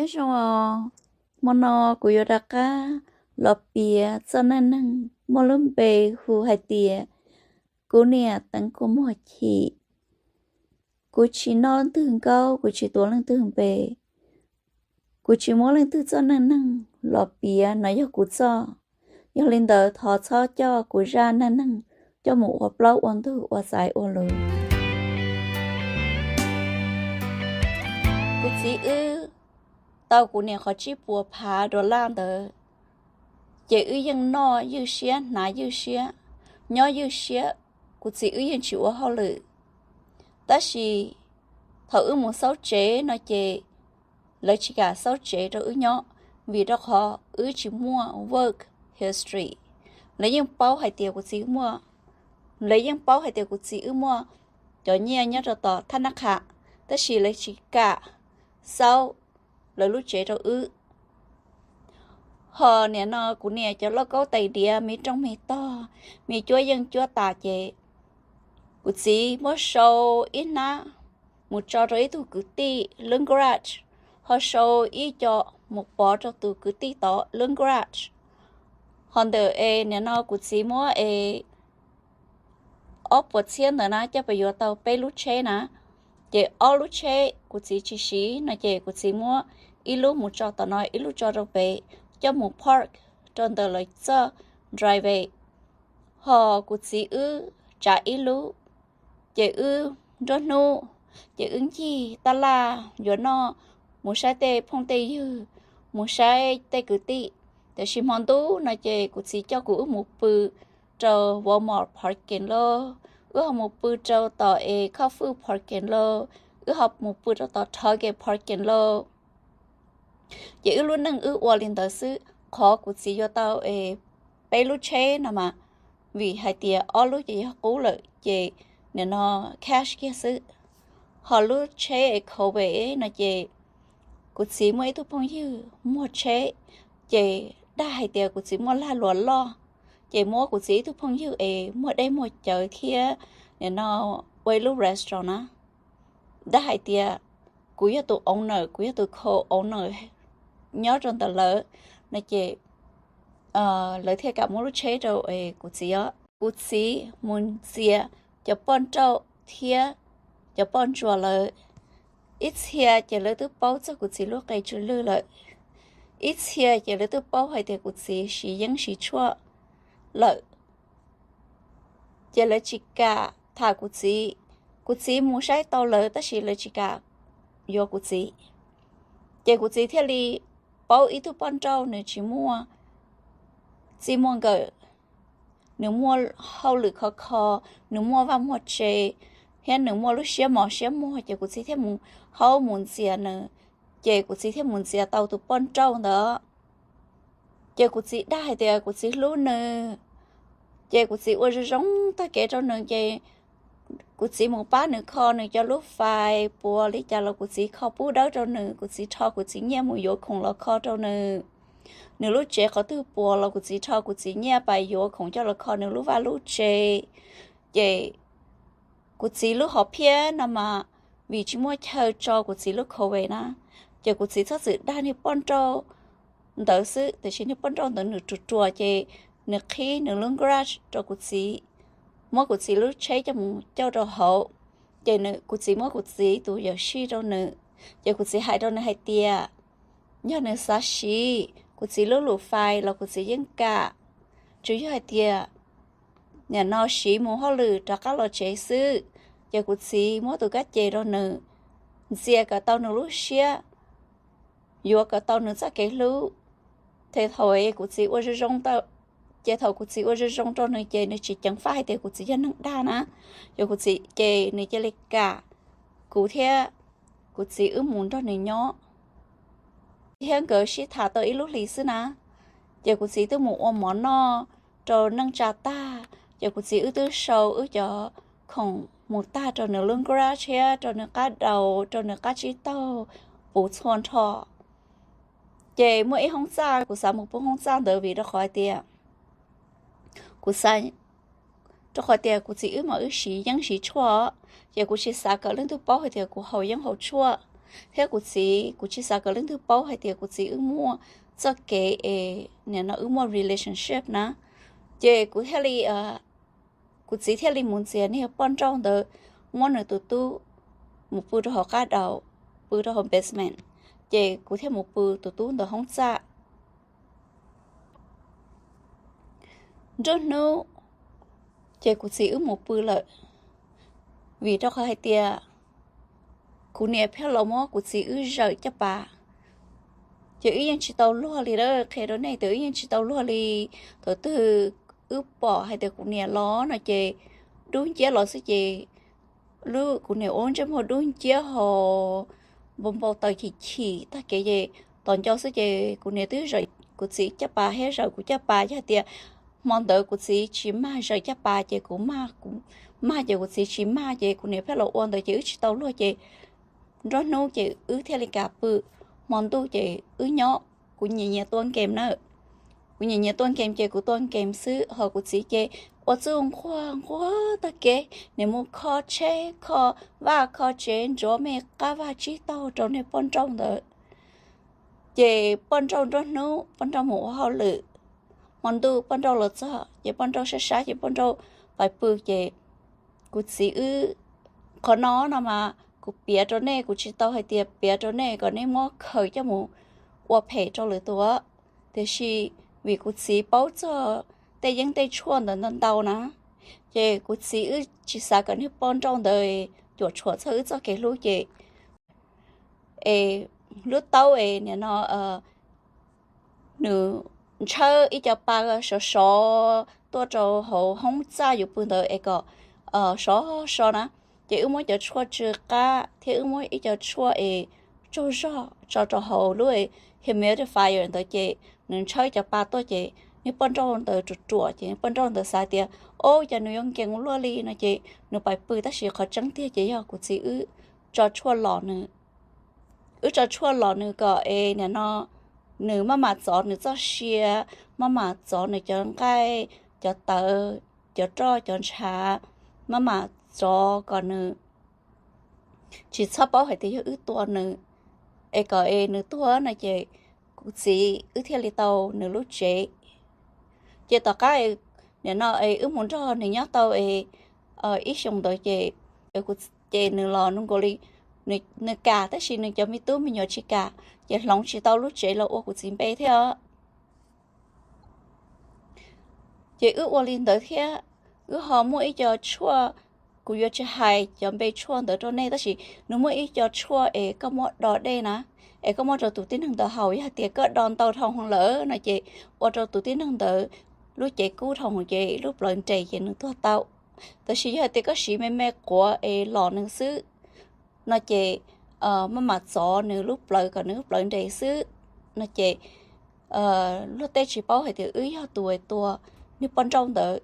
Nyob zoo os, hmo no kuv yuav rov qab los piav txoj neej neeg muaj lub npe hu hais tias kuv niam teev kua muag chim. Kuv tsis noj leej twg nkauj, kuv tsis tuav leej twg npe, kuv tsis muab leej twg txoj neej neeg los piav, no yog kuv txoj. Yog li ntawd thov txhob coj kuv zaj neej neeg coj mus ua plaub ua ntug ua xaiv ua lus. Kuv txiv wb tau kuv niam qhov tsib puas phav dollar ntawd, ces wb yeej noj ywj siab hnav ywj siab, nyob ywj siab, kuv txiv wb yeej tsis ua hauj lwm. Tab sis thaum wb mus xauj tsev no ces lawv tsis kam xauj tsev rau wb nyob, vim rau qhov wb tsis muaj work history. Lawv yeej paub hais tias kuv txiv muaj, lawv yeej paub hais tias kuv txiv wb muaj cov nyiaj nyob rau tom thab nab qha, tab sis lawv tsis kam xauj lawv lub tsev rau wb. Ho nim no kuv niam cov lauj kaub tais diav, me rooj me tog, me cuab yeej cuab tas ces kuv txiv muab sau ib hnab mus tso rau ib tug kwv tij lub garage, ho sau ib co mus pov rau tus kwv tij tod lub garage. Ho ntawm es nim no kuv txiv muab es ob puas txhiab ntawd na coj pes yuav tau peb lub tsheb na, ces ob lub tsheb kuv txiv tsis siv no ces kuv txiv muab ib lub mus tso tom no, ib lub tso rau pem, coj mus park rau ntawm lawv txoj driveway. Ho kuv txiv wb tsav ib lub, ces wb nruab hnub ces wb ncig taj laj yuav noj, mus saib tej phooj tej ywg, mus saib tej kwv tij. Tiam sis hmo ntuj no ces kuv txiv coj kuv wb mus pw rau Walmart parking lot, wb ho mus pw rau tom es Costco parking lot, wb ho mus pw rau tom Target parking lot. Ces wb lub neej wb ua li ntawd xwb. Qhov kuv txiv yuav tau es peb lub tsheb no mas vim hais tias ob lub ces yog qub lawm ces nim no cash kiag xwb. Ho lub tsheb es Corvette no ces kuv txiv muaj ib tug phooj ywg muag tsheb, ces dag hais tias kuv txiv muaj lag luam loj, ces muab kuv txiv ib tug phooj ywg es muag dej muag cawv thiab nim no ua ib lub restaurant na, dag hais tias kuv yog tus owner, kuv yog tus co-owner nyob rau ntawm lawv no ces lawv thiaj kam muab lub tsheb rau kuv txiv os. Kuv txiv mus ntxias cov poj nrauj thiab cov poj ntsuam lawm. Ib txhia ces lawv twb paub txog kuv txiv lub qe tsw lwj lawm, ib txhia ces lawv twb paub hais tias kuv txiv siv yeeb siv tshuaj lawm, ces lawv tsis kam tham kuv txiv. Kuv txiv mus saib tau lawv tab sis lawv tsis kam yuav kuv txiv. Ces kuv txiv thiaj li paub ib tug poj nrauj, nws tsis muaj txij muaj nkawm, nws muaj hauj lwm khov kho, nws muaj vaj muaj tse, thiab nws muaj lub siab mos siab muag, ces kuv txiv thiaj mus haub mus ntxias nws, ces kuv txiv thiaj mus ntxias tau tus poj nrauj ntawd. Ces kuv txiv dag hais tias kuv txiv hlub nws, ces kuv txiv ua zoo zoo tag kev rau nws, ces kuv txiv mus pab nws kho nws cov lub fais, puas li cas los kuv txiv kho pub dawb rau nws, kuv txiv rho kuv txiv nyiaj mus yuav khoom los kho rau nws. Nws lub tsev qhov twg puas los kuv txiv rho kuv txiv nyiaj pais yuav khoom coj los kho nws lub vaj lub tse. Ces kuv txiv lub hom phiaj no mas vim tsis muaj chaw tso kuv txiv lub Corvette na, ces kuv txiv txhob txwm dag niag poj nrauj ntawd xwb, tiam sis niag poj nrauj ntawd nws ruam ruam ces nws qhib nws lub garage rau kuv txiv, muab kuv txiv lub tsheb coj mus cauj rau hauv. Ces kuv txiv muab kuv txiv tus yawm sij rau nws, ces kuv txiv hais rau nws hais tias yog nws xav siv kuv txiv lub lub fais los kuv txiv yeej kam, tsuas yog hais tias nim no siv mus hauj lwm rov qab los tsev xwb. Ces kuv txiv muab tus kab ces rau nws, ntxias kom tau nws lub siab, yuav kom tau nws txoj kev hlub. Ces thaum kuv txiv ua zoo zoo, ces thaum kuv txiv ua zoo zoo rau nws ces nws tsis ceev faj hais tias kuv txiv yog neeg dag na, ces kuv txiv, ces nws cia li kam kuv thiab kuv txiv wb mus nrog nws nyob. Thiab nkawd sib tham tau ib lub hlis xwb na, ces kuv txiv twb mus ua mov noj rau neej tsa tag, ces kuv txiv wb twb sau wb cov khoom mus tag rau nws lub garage thiab rau nws qab daus, rau nws qab tsib taug, puv txhua nrho. Ces muaj ib hoob txaj, kuv xav mus pw hoob txaj ntawd vim rau qhov hais tias, kuv xav, rau qhov tias kuv txiv wb mas wb siv yeeb siv tshuaj, ces kuv tsis xav kom leej twg paub hais tias kuv haus yeeb haus tshuaj. thiab kuv txiv, kuv tsis xav kom leej twg paub hais tias kuv txiv wb muaj txoj kev es nim no wb muaj relationship na. Ces kuv thiaj li, kuv txiv thiaj li mus ntxias niag poj nrauj ntawd, muab nws tus tub mus pw rau hauv qab daus, pw rau hauv basement, ces kuv thiaj mus pw tus tub ntawd hoob txaj. Nruab hnub ces kuv txiv wb mus pw lawm, vim rau qhov hais tias kuv niam pheej los muab kuv txiv wb zawm caj pas. Ces wb yeej tsis tau luag li, qhia rau nej tias wb yeej tsis tau luag li. Thaum twg wb pom hais tias kuv niam los no ces dub nciab los xwb ces lub, kuv niam ua ntsej muag dub nciab ho npau npau taws chim chim tag kev ces tom ncau xwb ces kuv niam twb zawm kuv txiv caj pas thiab zawm kuv caj pas. Yog hais tias hmo ntawd kuv txiv tsis mag zawm caj pas ces kuv mag, kuv mag ces kuv txiv tsis mag ces kuv niam pheej los ua ntawd ces wb tsis tau luag ces nruab hnub ces wb thiaj li kam pw. Hmo ntuj ces wb nyob, kuv nyiam nyiam tua game na. Kuv nyiam nyiam tua game ces kuv tua game xwb, ho kuv txiv ces ua txuj nquag nquag tag kev, nws mus kho tsheb, kho vaj kho tsev, ntxuav me qab vaj tsib taug rau niag poj nrauj ntawd. Ces poj nrauj nruab hnub poj nrauj mus ua hauj lwm, hmo ntuj poj nrauj los txog ces poj nrauj sab sab ces poj nrauj pais pw ces kuv txiv wb, qhov no no mas kuv piav rau nej, kuv tsis tau hais tias piav rau nej kom nej muab khaws coj mus ua phem rau lwm tus, tiam sis vim kuv txiv paub txog tej yeeb tej tshuaj ntawd ntau ntau na, ces kuv txiv wb tsis xav kom niag poj nrauj ntawd cuam tshuam txog wb txoj kev hlub ces es lub taub es nim no nws ntshawb ib co pa sov sov tuaj rau hauv hoob txaj yus pw ntawd es kom sov so na. Ces wb muab cov tshuaj tsw qab thiab wb muab ib co tshuaj es tsaug zog tso rau hauv lub humidifier ntawd ces nws ntshawb cov pa tuaj ces niag poj nrauj ntawd ruam ruam ces poj nrauj ntawd xav tias, o, cas nws yuav nkees ua luaj li no ces nws pais pw, tab sis qhov tseeb tiag ces yog kuv txiv wb tso tshuaj los nws. Wb tso tshuaj los nws kom es nim no nws maj mam txov nws txoj sia, maj mam txov nws cov nqaij, cov tawv, cov roj, cov ntshav, maj mam txov kom nws tsis txhob paub hais tias yog wb tua nws, es kom es nws tuag no ces kuv txiv wb thiaj li tau nws lub tsev. Ces tom qab nim no es wb mus nrog nws nyob tau es ib xyoos ntawd ces, ces nws los nws nkaus li, nws kam tab sis nws cov me tub me nyuam tsis kam ces hloov tsis tau lub tsev los ua kuv txiv npe thiab. Ces wb ua li ntawd thiab, wb ho muaj ib co tshuaj, kuv yuav tsis hais cov npe tshuaj ntawd rau nej, tab sis nws muaj ib co tshuaj es koj muab do dej na, es koj muab rau tus tib neeg ntawd haus, yog hais tias koj do ntau dhau lawm no ces ua rau tus tib neeg ntawd lub cev kub dhau ces lub plawv nres ces nws tuag tau. Tab sis yog hais tias koj siv me me quav es los nws xwb no ces maj mam txov nws lub plawv kom nws lub plawv nres xwb no ces luag tej tsis paub hais tias wb yog tus tua niag poj nrauj ntawd.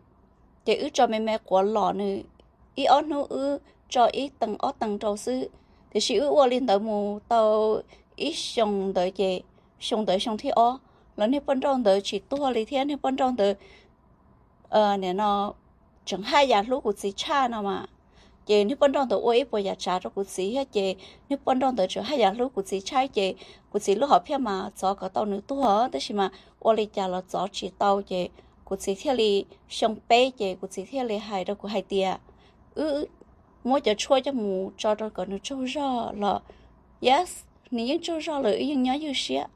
Ces wb tso me me quav los nws, ib ob hnub wb tso ib teev ob teev rau xwb. Tiam sis wb ua li ntawd mus tau ib xyoos ntawd ces xyoo ntawd xyoo thib ob los niag poj nrauj ntawd tsis tuag li thiab niag poj nrauj ntawd nim no tseem haj yam hlub kuv txiv tshaj no mas. Ces niag poj nrauj ntawd ua ib puas yam tsav rau kuv txiv thiab ces niag poj nrauj ntawd tseem haj yam hlub kuv txiv tshaj ces kuv txiv lub hom phiaj mas txov kom tau nws tuag, tab sis mas ua li cas los txov tsis tau ces kuv txiv thiaj li, xyoo peb ces kuv txiv thiaj li hais rau kuv hais tias, wb muab cov tshuaj coj mus tso rau kom nws tsaug zog los, yes, nws yeej tsaug zog lawm wb yeej nyob ywj siab.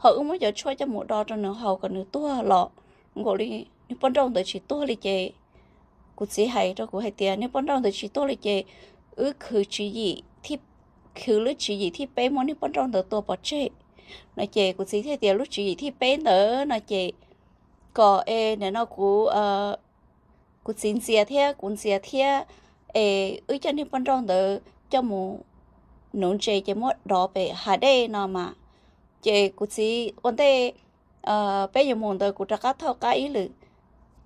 Ho wb muab cov tshuaj coj mus do rau nws haus kom nws tuag los nkaus li niag poj nrauj ntawd tsis tuag li ces kuv txiv hais rau kuv hais tias niag poj nrauj ntawd tsis tuag li ces wb khwv tswv yim, khwv lub tswv yim thib peb muab niag poj nrauj ntawd tua pov tseg no ces kuv txiv thiaj tias lub tswv yim thib peb ntawd no ces kom es nim no kuv, kuv txiv ntxias thiab kuv ntxias thiab es wb coj niag poj nrauj ntawd coj mus nuv ntses ces muab dov pem hav dej no mas. Ces kuv txiv ua ntej peb yuav mus ntawd kuv rov qab thauj qab ib lwm.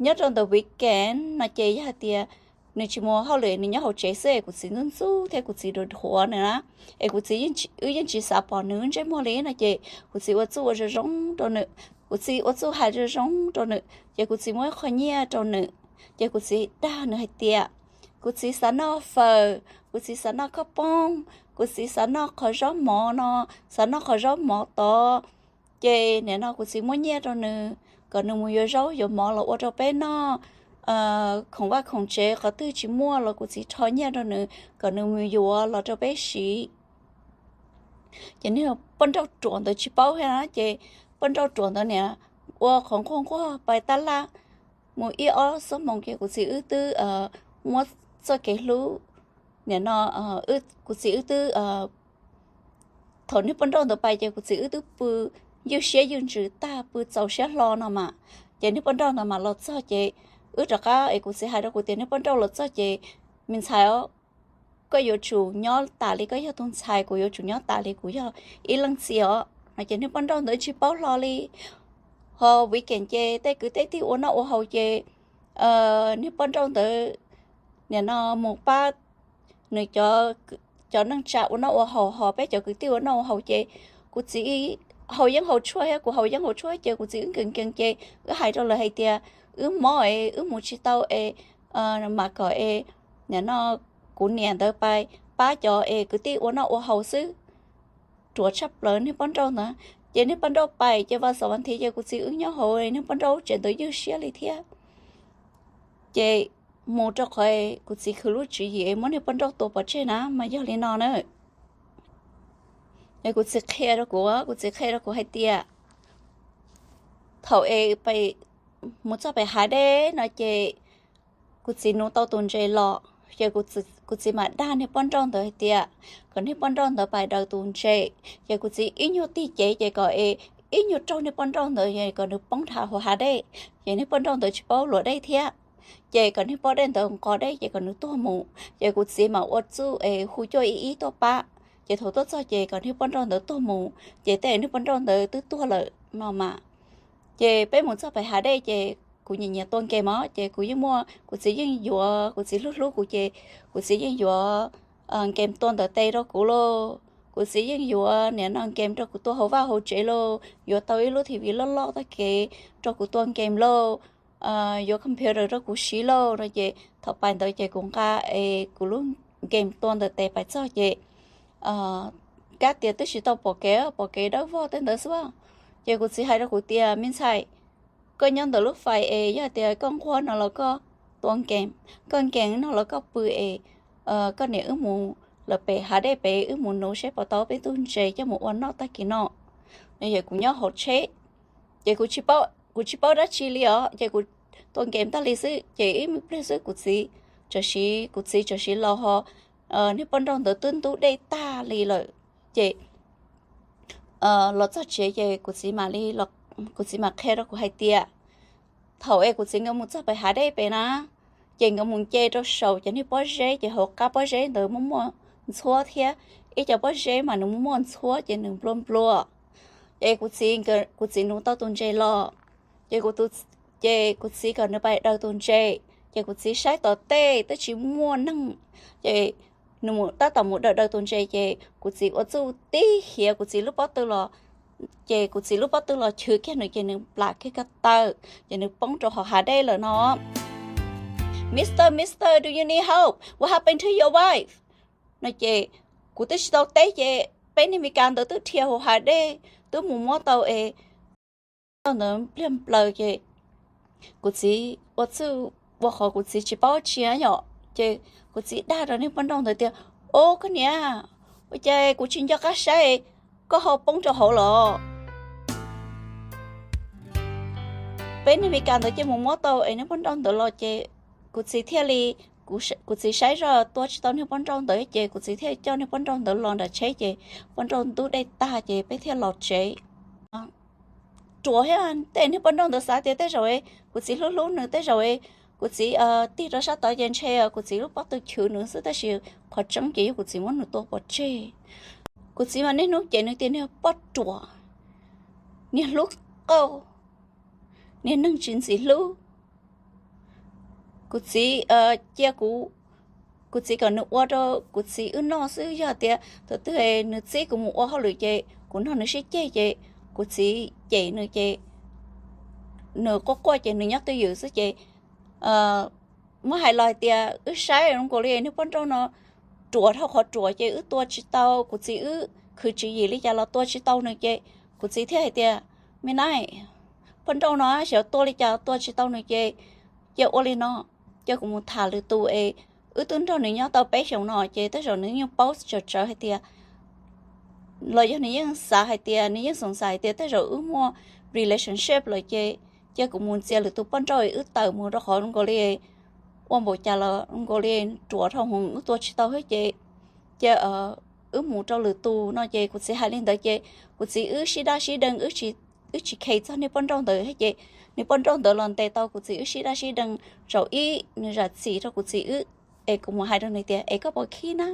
Nyob rau ntawm weekend no ces yog hais tias nws tsis mus hauj lwm, nws nyob hauv tsev xwb es kuv txiv ntxub ntxub thiab kuv txiv dhuav dhuav nws na, es kuv txiv, wb yeej tsis xav pom nws ntsej muag li no ces kuv txiv ua txuj ua zoo zoo rau nws, kuv txiv ua txuj hais zoo zoo rau nws ces kuv txiv muab ib qho nyiaj rau nws. Ces kuv txiv dag nws hais tias kuv txiv xav noj fawm, kuv txiv xav noj koj poob, kuv txiv xav noj qhov zaub mov no, xav noj qhov zaub mov tod. Ces nim no kuv txiv muab nyiaj rau nws kom nws mus yuav zaub yuav mov los ua rau peb noj. Khoom vaj khoom tsev qhov twg tsis muaj los kuv txiv rho nyiaj rau nws kom nws mus yuav los rau peb siv. Ces niag poj nrauj ruam ntawd tsis paub thiab na, ces poj nrauj ruam ntawd niam ua qhov nquag nquag pais tab laj mus ib ob xuab moos ces kuv txiv wb twb muab txoj kev hlub, nim no kuv txiv wb twb, thaum niag poj nrauj ntawd pais ces kuv txiv wb twb pw ywj siab ywj ntsws tag, pw txaus siab hlo no mas, ces niag poj nrauj ntawd mam los txog ces wb rov qab es kuv txiv hais rau kuv tias niag poj nrauj los txog ces me ntxhais os, koj yuav tsum nyob tas li koj yog tus ntxhais, kuv yuav tsum nyob tas li kuv yog ib leej txiv os no. Ces niag poj nrauj ntawd tsis paub hlo li. Ho weekend ces tej kwv tej tij ua noj ua haus ces niag poj nrauj ntawd nim no mus pab nws cov neej tsa ua noj ua haus, ho peb cov kwv tij ua noj ua haus ces kuv txiv haus yeeb haus tshuaj thiab kuv haus yeeb haus tshuaj ces kuv txiv wb nkees nkees ces wb hais rau lawv hais tias wb mob es wb mus tsis tau es mam kom es nim no kuv niam ntawd pais pab cov es kwv tij ua noj ua haus xwb. Ruam tshaj plaws niag poj nrauj ntawd. Ces niag poj nrauj pais ces vas xaum vas thiv ces kuv txiv wb nyob hauv niag poj nrauj tsev ntawd ywj siab li thiab. Ces mus rau qhov kuv txiv khwv lub tswv yim muab niag poj nrauj tua pov tseg na mas yog li no na. Es kuv txiv qhia rau kuv, kuv txiv qhia rau kuv hais tias thaum es mus txog pem hav dej no ces kuv txiv nuv tau tus ntses los ces kuv txiv mam dag niag poj nrauj ntawd hais tias kom niag poj nrauj ntawd pais daws tus ntses. Ces kuv txiv ib nyuag tig cev ces kom es ib nyuag raug niag poj nrauj ntawd kom nws poob rau hauv hav dej, ces niag poj nrauj ntawd tsis paub luam dej thiab. Ces kom niag poj dej ntawd nqos dej ces kom nws tuag mus, ces kuv txiv mam ua txuj es hu cuaj ib ib tuaj pab. Ces thaum tuaj txog ces kom niag poj nrauj ntawd tuag mus, ces tej niag poj nrauj ntawd twb tuag lawm no mas. Ces peb mus txog pem hav dej ces kuv nyiam nyiam tua game os, ces kuv yeej muaj, kuv txiv yeej yuav, kuv txiv hlub hlub kuv ces kuv txiv yeej yuav game tua ntawm tes rau kuv lauj, kuv txiv yeej yuav nim no game rau kuv tua hauv vaj hauv tsev lauj, yuav tau ib lub T V loj loj tag kev rau kuv tua game lauj, yuav computer rau kuv siv lauj no ces thaum pais ntawd ces kuv nqa es kuv lub game tua ntawm tes pais txog ces kab tias twb tsis tau pom kev, pom kev dawb vog tej ntawd xwb. Ces kuv txiv hais rau kuv tias me ntxhais, koj nyob ntawm lub fais es yog tias koj nquag no los koj tua game, koj game no los koj pw es koj niam wb mus lawm pem hav dej pem wb mus nuv seb puas tau peb tug ntses coj mus ua noj tag kis no. No yog kuv nyob hauv tsheb ces kuv tsis paub dab tsi li os, ces kuv tua game tag li xwb ces ib pliag xwb kuv txiv, kuv txiv txawm siv los ho niag poj nrauj ntawd twb ntub dej tag li lawm. Ces los txog tsev ces kuv txiv mam li, kuv txiv mam qhia rau kuv hais tias thaum es kuv txiv nkawd mus txog pem hav dej pem na, ces nkawd mus nce rau saum cov niag pob zeb ces hauv qab pob zeb ntawd muaj muaj ntxhuab thiab, ib co pob zeb mas nws muaj muaj ntxhuab ces nws nplua nplua. Ces kuv txiv, kuv txiv nuv tau tus ntses los, ces kuv txiv kom nws pais daws tus ntses, ces kuv txiv saib tom tej twb tsis muaj neeg, ces nws mus tab tom mus daws daws tus ntses ces kuv txiv ua txuj tib hiav kuv txiv lub pob tw los, ces kuv txiv lub pob tw los chwv kiag nws ces nws plam kiag ko taw, ces nws poob rau hauv hav dej lawm no. Mister, Mister, do you need help? What happened to your wife? No ces kuv twb tsis tau teb ces peb niag Meskas ntawd twb dhia hauv hav dej twb mus muab tau es ntawd pliag plaws ces kuv txiv ua txuj ua qhov kuv txiv tsis paub tsi yom, ces kuv txiv dag rau niag poj nrauj ntawd tias, Au koj niam, ua cas kuv tsis nco qab saib, koj ho poob rau hauv los? Peb niag Meskas ntawd ces mus muab tau es niag poj nrauj ntawd los ces kuv txiv thiaj li, kuv txiv saib zoj tua tsis tau niag poj nrauj ntawd ces kuv txiv thiaj coj niag poj nrauj ntawd los nram tsheb ces poj nrauj ntub dej tag ces peb thiaj los tsev. Ruam thiab, tej niag poj nrauj ntawd xav tias tej zaum kuv txiv hlub hlub nws, tej zaum kuv txiv tig rau sab tod ces ntshe kuv txiv lub pob tw chwv nws xwb, tab sis qhov tseeb ces yog kuv txiv muab nws tua pov tseg. Kuv txiv mas niaj hnub ces nws tias niag poj ruam, niag hlub qauj, niag neeg tsis ntxim hlub. Kuv txiv cia kuv, kuv txiv kom nws ua rau kuv txiv wb noj xwb, yog tias thaum twg nws txib kuv mus ua hauj lwm ces kuv nrog nws sib ceg ces kuv txiv cem nws ces nws quaj quaj ces nws nyob twj ywm xwb ces muab hais los hais tias wb saib zoo nkaus li niag poj nrauj no ruam dhau qhov ruam ces wb tua tsis tau, kuv txiv wb khwv tswv yim li cas los tua tsis tau nws ces kuv txiv thiaj hais tias, Me nab, poj nrauj no xyov tua li cas tua tsis tau nws ces cia ua li no, cia kuv mus tham lwm tus es wb twb nrog nws nyob tau peb xyoos no ces tej zaum nws yeej paub tsawv tsawv hais tias los yog nws yeej xav hais tias nws yeej xoom xav hais tias tej zaum wb muaj relationship lawm ces cia kuv mus ntxias lwm tus poj nrauj wb tawm mus rau qhov nkaus li ua npaum cas los nkaus li ruam dhau hwv wb tua tsis tau thiab ces cia wb mus rau lwm tus no ces kuv txiv hais li ntawd ces kuv txiv wb sib daj sib dee, wb tsis khes txog niag poj nrauj ntawd thiab ces niag poj nrauj ntawd los ntes tau kuv txiv wb sib daj sib dee zaum ib nws zam txim rau kuv txiv wb es kuv mus hais rau nws tias, Es koj puas khib na?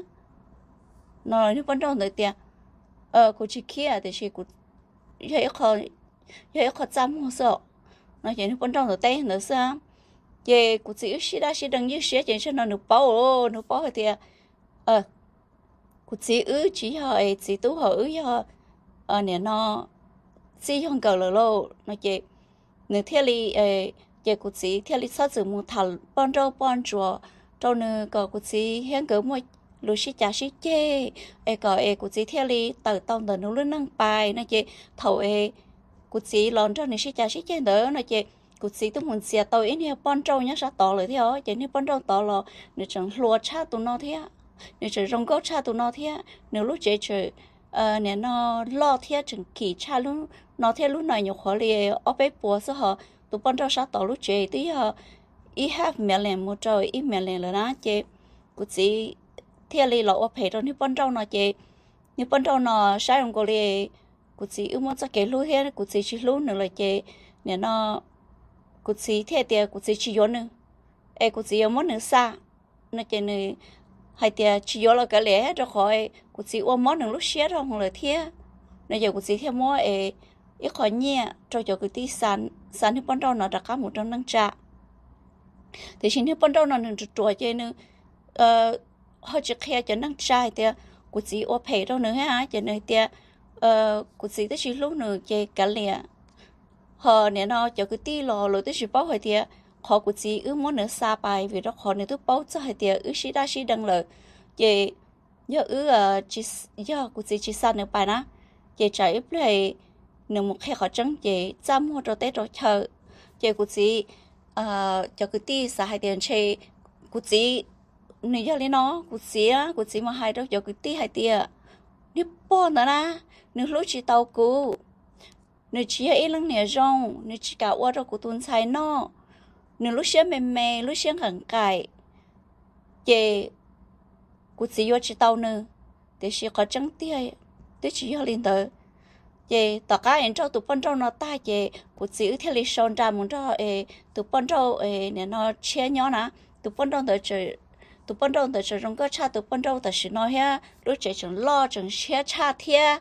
No niag poj nrauj ntawd tias, Kuv tsis khib tiam sis yog ib qho txaj muag xwb os. No ces niag poj nrauj ntawd teb ntawd xwb. Ces kuv txiv wb sib daj sib dee ywj siab ces ntshe no nws paub, nws paub hais tias kuv txiv wb tsis yog es txiv tub hos wb yog nim no txij yog nkawm lawm lauj no ces nws thiaj li, ces kuv txiv thiaj li txhob txwm mus tham poj nrauj poj ntsuam rau nws kom kuv txiv thiab nkawd muaj lus sib cav sib ceg es kom es kuv txiv thiaj li tawm tau ntawm nws lub neej pais no ces thaum es kuv txiv los nrog nws sib cav sib ceg ntawd no ces kuv txiv twb mus ntxias tau ib niag poj nrauj nyob sab tod lawm thiab os ces niag poj nrauj tod los nws tseem hluas tshaj tus no thiab, nws tseem zoo nkauj tshaj tus no thiab, nws lub tsev tseem nim no loj thiab tseem kim tshaj lub no thiab lub no nyuam qhuav li ob peb puas xwb hos tus poj nrauj sab tod lub tsev twb yog ib half million mus rau ib million lawm na ces kuv txiv thiaj li los ua phem rau niag poj nrauj no ces niag poj nrauj no saib zoo nkaus li kuv txiv wb muaj txoj kev hlub thiab kuv txiv tsis hlub nws lawm ces nim no kuv txiv thiaj tias kuv txiv tsis yuav nws es kuv txiv yuav muab nws xa no ces nws hais tias tsis yuav los kav liam rau qhov kuv txiv ua mob nws lub siab dhau lawm thiab no ces kuv txiv thiaj muab es ib qho nyiaj rau cov kwv tij xa niag poj nrauj no rov qab mus rau neej tsa. Tiam sis niag poj nrauj no nws ruam ruam ces nws ho tsis qhia cov neej tsa hais tias kuv txiv ua phem rau nws thiab ces nws hais tias kuv txiv twb tsis hlub nws ces kav liam. Ho nim no cov kwv tij los lawv twb tsis paub hais tias qhov kuv txiv wb muab nws xa pais vim rau qhov nws twb paub txog hais tias wb sib daj sib dee lawm ces yog wb, yog kuv txiv tsis xa nws pais na ces tsam ib pliag nws mus qhia qhov tseeb ces txaj muag rau teb rau chaw ces kuv txiv, cov kwv tij xav hais tias ntshe kuv txiv, nws yog li no, kuv txiv, kuv txiv mus hais rau cov kwv tij hais tias niag pog ntawd na, nws hlub tsis tau kuv, nws tsis yog ib leej niam zoo, nws tsis kam ua rau kuv tus ntxhais noj, nws lub siab me me lub siab nqaim nqaim ces kuv txiv yuav tsis tau nws. Tiam sis qhov tseeb tiag twb tsis yog li ntawd. Ces tom qab es nrauj tus poj nrauj no tag ces kuv txiv wb thiaj li sau nra mus nrog es tus poj nrauj nim no tshiab nyob na. Tus poj nrauj ntawd, tus poj nrauj ntawd tseem zoo nkauj tshaj tus poj nrauj tam sim no thiab lub tsev tseem loj tseem tshiab tshaj thiab